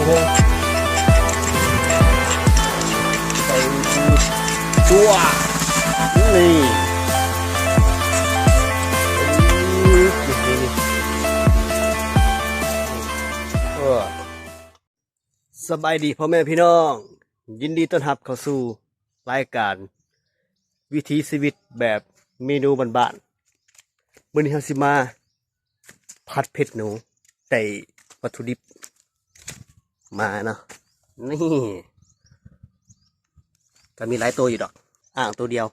ໃສ່ຕົວະ ນີ້ ສະບາຍດີພໍ່ແມ່ພີ່ນ້ອງ ຍິນດີຕ້ອນຮັບເຂົ້າສູ່ລາຍການວິຖີຊີວິດແບບເມນູບ້ານໆ. ມື້ນີ້ເຮົາຊິມາຜັດເຜັດໜູ ໄດ້ວັດຖຸດິບມາເນາະ ນີ້ ກໍມີຫຼາຍໂຕຢູ່ດອກ ອ່າງໂຕດຽວ.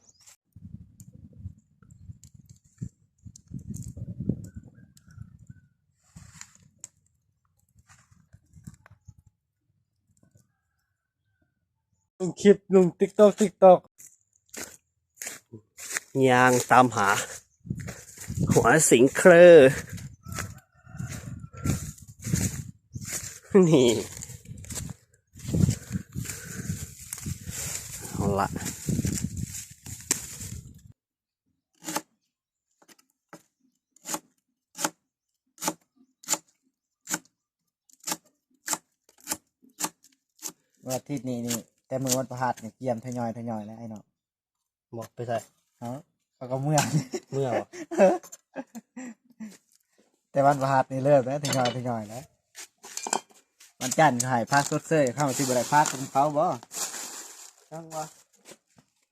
ລົງຄລິບ ລົງຕິກຕັອກ ຕິກຕັອກ ຍ່າງຕາມຫາຫົວສິງເຄີ ນີ້ ເອົາລະ. ວັນອາທິດນີ້ນີ້ ແຕ່ມື້ວັນພະຫັດນີ້ ກຽມທະຍອຍໆແລ້ວໄອ້ເນາະ. ບໍ່ ໄປໃສ? ເອົ້າ ເຂົາກໍເມືອ ເມືອບໍ່? ແຕ່ວັນພະຫັດນີ້ເລີ່ມແລ້ວ ທະຍອຍໆແລ້ວ. ວັນຈັນເຂົາໃຫ້ພັກຊົດເຊີຍ ເຮົາຊິບໍ່ໄດ້ພັກນຳເຂົາບໍ່? ຈັ່ງວ່າ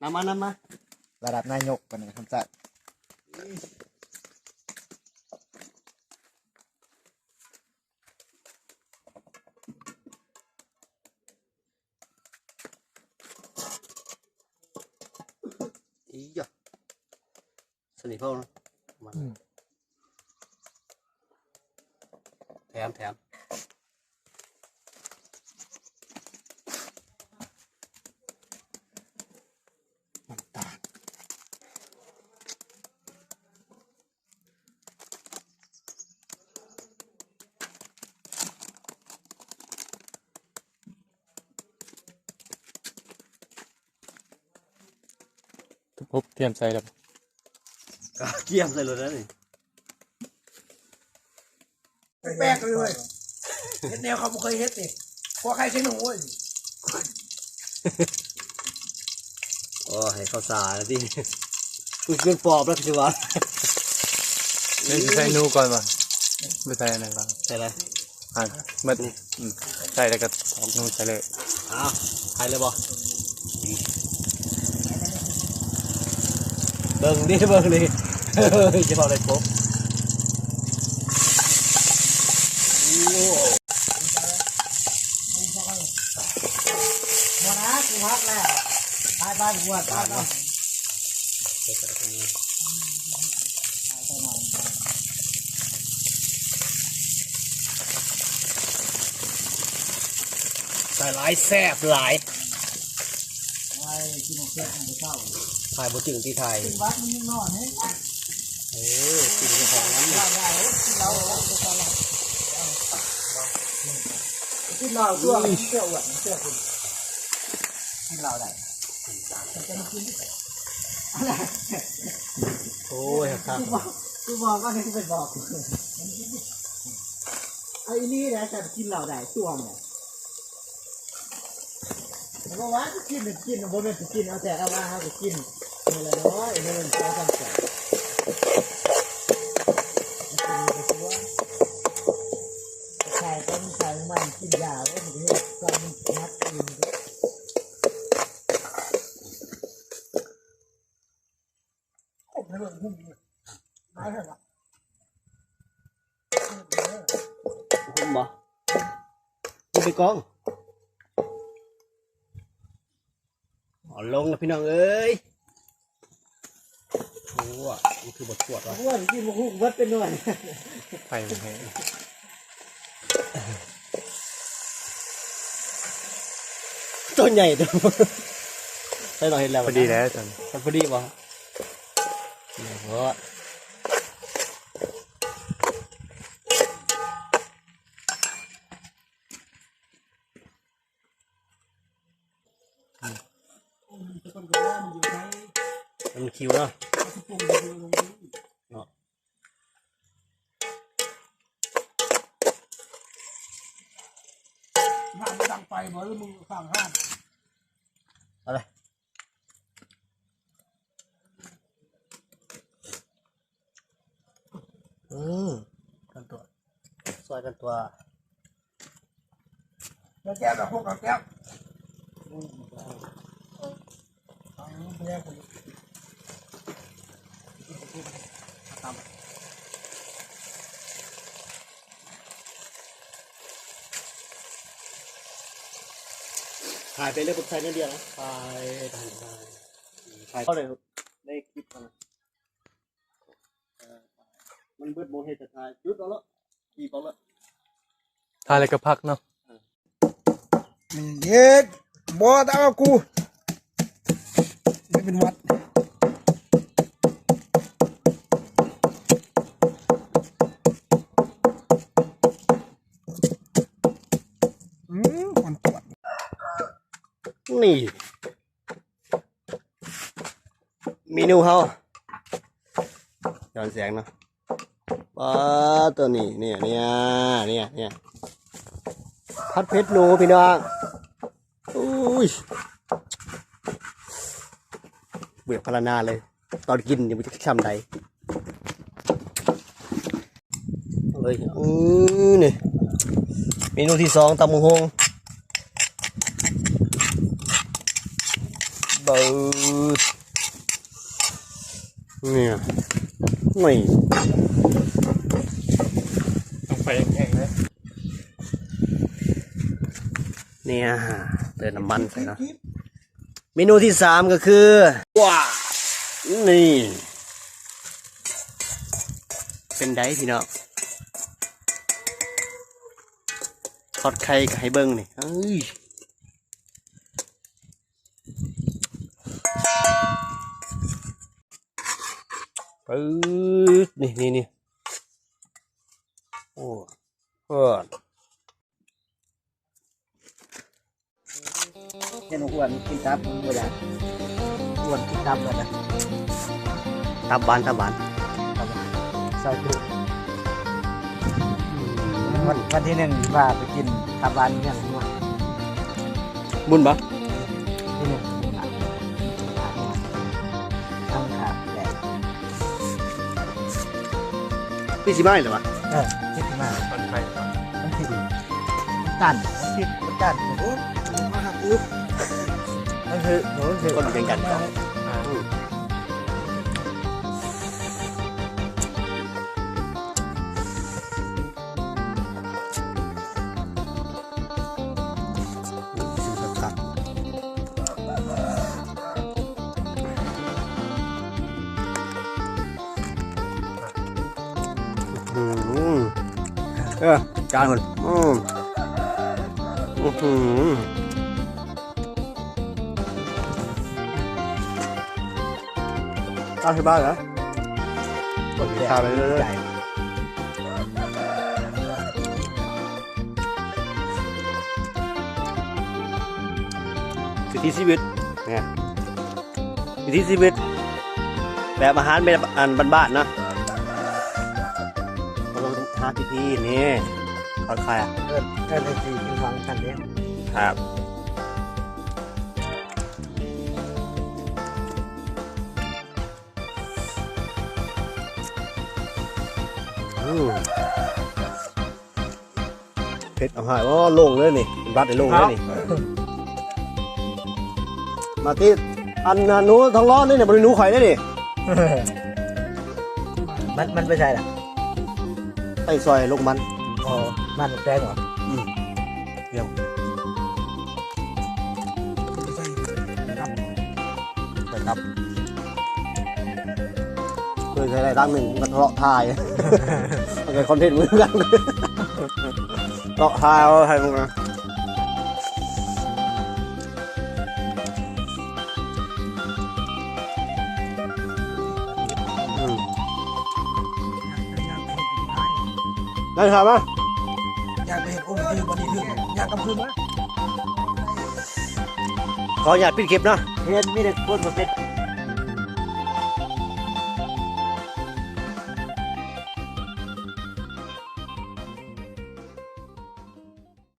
ນຳມາ ນຳມາ ລະດັບນາຍົກປານນີ້ ຄຳສັດ. ອີຫຍະ ສະນິດພໍເນາະ ອືມ ແຖມ ແຖມ. ນ້ຳຕານ ທຸບ ກຽມໃສ່ແລ້ວ ກຽມໃສ່ໂລດແລ້ວນີ້. ແປກໆເລີຍເວີຍ ເຮັດແນວເຂົາບໍ່ເຄີຍເຮັດນີ້ ຄົວໄຂ່ໃສ່ໜູເວີຍ. ໂອ້ຍ ເຂົ້າສາລະຕິ ເປັນປອບແລ້ວຊິວ່າ. ເອີ ຊິໃສ່ໜູກ່ອນບໍ່? ບໍ່ໃສ່ອັນນັ້ນກ່ອນ ໃສ່ແລ້ວ ອ່າ ໝົດນີ້ ອືມ ໃສ່ແລ້ວກໍຖອກໜູໃສ່ເລີຍ. ອ້າວ ໃສ່ເລີຍບໍ່? ເບິ່ງດິ ເບິ່ງດິ ຈະເວົ້າໄດ້ປົບ. ໂອ້ ບໍ່ນະ ກູຮັກແລ້ວ ໄປໆ ບວດ ໄປ. ໃສ່ຫຼາຍແຊບຫຼາຍ. ຖ່າຍບໍ່ຈຶ່ງຕິ ຖ່າຍ ເອີ ກິນເຈົ້າຂອງນຳ. ກິນເຫຼົ້າຕົວະ ມັນເຊື່ອອວດ ມັນເຊື່ອຄຸນ ກິນເຫຼົ້າໄດ້. ໂອ້ຍ ຄັກ ຄືບອກ ຄືບອກວ່ານີ້ຄືໄປບອກ ເອົາອີ່ຫຼີໄດ໋ ຄັນກິນເຫຼົ້າໄດ້ ຕົວະແມ່ນ ແຕ່ວ່າວ່າກິນ ກິນ ບໍ່ແມ່ນຊິກິນເອົາແຕ່ເອົາມາ ເຮົາກໍກິນ ມື້ລະໜ້ອຍ ມື້ລະສອງສາມແກ້ວ ກິນໄປຕົວະ ຂາຍໄປ ຂາຍມັນ ກິນຢາເດ້ ມັນເຮັດການມັນໜັກອີກ. ຫຸ້ມບໍ່? ຫຸ້ມໄປກອງ ເອົາລົງລະພີ່ນ້ອງເອີຍ. ໂອ້ ມັນຄືບໍ່ຊວດວະ ໂອ້ຍ ກິນບໍ່ຮູ້ເບິດເປັນໜ່ວຍ ໄຟມັນແຮງ. ຕົວໃຫຍ່ຕົວ ໃສ່ໜ້ອຍເຮັດແລ້ວ ພໍດີແລ້ວ ພໍດີບໍ່? ໂອ້ ມັນຄິວເນາະ ເນາະ. ຮ້ານມັນດັງໄຟບໍ່ ຫຼືມຶງສ້າງຮ້ານ? ເອົາເລີຍ. ອືມ ກັນຕົວະ ຊ່ອຍກັນຕົວະ ແກ້ວ ແກ້ວ ເອົາພວກເອົາແກ້ວ ເອົາແກ້ວ ຖ່າຍໄປເລີຍ ບໍ່ໃສ່ແນວດຽວນະ ຖ່າຍ ຖ່າຍ ຖ່າຍ ເອົາເລີຍ ໃນຄລິບຫັ້ນນະ. ມັນເບິດບໍ່ເຮັດກະຖ່າຍ ຢຸດເອົາເລີຍ ກີບເອົາເລີຍ ຖ່າຍແລ້ວກະພັກເນາະ. ເອີ ເຮັດບໍ່ຕາມກູ ໄດ້ເປັນຫວັດ. ອືມ ມັນປວດ ນີ້ ເມນູເຮົາ ຍ້ອນແສງເນາະ ປາ ໂຕນີ້ ເນຍ ເນຍ ເນຍ ເນຍ ຜັດເຜັດໜູພີ່ນ້ອງ. ໂອ້ຍ ເບື່ອພັນລະນາເລີຍ ຕອນກິນຍັງບໍ່ຈັກຊ່ຳໃດ. ເອີຍ ອື ນີ້ ເມນູທີສອງ ຕຳບັກຫຸ່ງ ເບີດ ນີ້ ນີ້ ຕ້ອງໄຟແຮງໆເລີຍ ນີ້ ເຕີມນ້ຳມັນໃສ່ເນາະ. ເມນູທີສາມກະຄື ວ້າ ນີ້ ເປັນໃດພີ່ນ້ອງ ທອດໄຂ່ກະໃຫ້ເບິ່ງນີ້ ເອີຍ ປຶດ ນີ້ ນີ້ ນີ້ ໂອ້ ເອີ ເຫັນອ້ວນກິນຕັບ ບໍ່ຢາກ ອ້ວນກິນຕັບເບິດລະ ຕັບຫວານ ຕັບຫວານ ຕັບຫວານ ຊອຍຈຸ ວັນ ວັນທີໜຶ່ງ ພາໄປກິນຕັບຫວານເມືອງ ບຸນບໍ່? ທີໜຶ່ງ ທັງຂາດແດດ ປີຊິມາອີກແລ້ວວະ? ເອີ ປີຊິມາ ມັນໄປ ມັນຊິດີ ມັນຕັນ ມັນຕິດ ມັນຕັນ ໂອ້ ມາຫາກູ ມັນຄື ໂອ້ ມັນຄື ຄົນເປັນກັນ ອ່າ ອືມ. ອືມ ເອີ ຈານມັນ ອືມ ອືມ. ເກົ້າສິບບາດເນາະ ກົດຕິດຕາມໄປເລື້ອຍໆ ວິຖີຊີວິດ ນີ້ ວິຖີຊີວິດ ແບບອາຫານແບບ ອັນ ບ້ານໆເນາະ ເຮົາຕ້ອງຫາວິທີນີ້ ຄ່ອຍໆ ເອີ້ນ ເອີ້ນໃຫ້ຊິກິນຂອງກັນເດ້ ຄັບ. ອືມ ເຜັດເອົາໃຫ້ ໂອ້ ໂລ່ງເລີຍນີ້ ບາດນີ້ໂລ່ງເລີຍນີ້ ມາຕິ ອັນ ໜູທອງລ້ອນນີ້ ບໍ່ໄດ້ໜູຂ້ອຍເດ້ນີ້ ມັນ ມັນໄປໃສລະ? ໄປຊ່ອຍລົງມັນ ອໍ ມັນແປງເຫາະ? ອືມ ໄປກັບ ເອີ ໃຊ້ໄດ້ດັງໜຶ່ງ ມັນກະທະເລາະຖ່າຍ ມັນກະຄອນເທັນເໝືອນກັນ ເລາະຖ່າຍເອົາໃຫ້ມັນ ອືມ ໄດ້ຖາມມາ ຢາກໄປເຮັດອົມທີ່ບໍ່ໄດ້ຖືກ ຢາກກັບຄືນມາ ຂໍອະນຸຍາດປິດຄລິບເນາະ ເຫັນມີແຕ່ຄົນບໍ່ເປັນ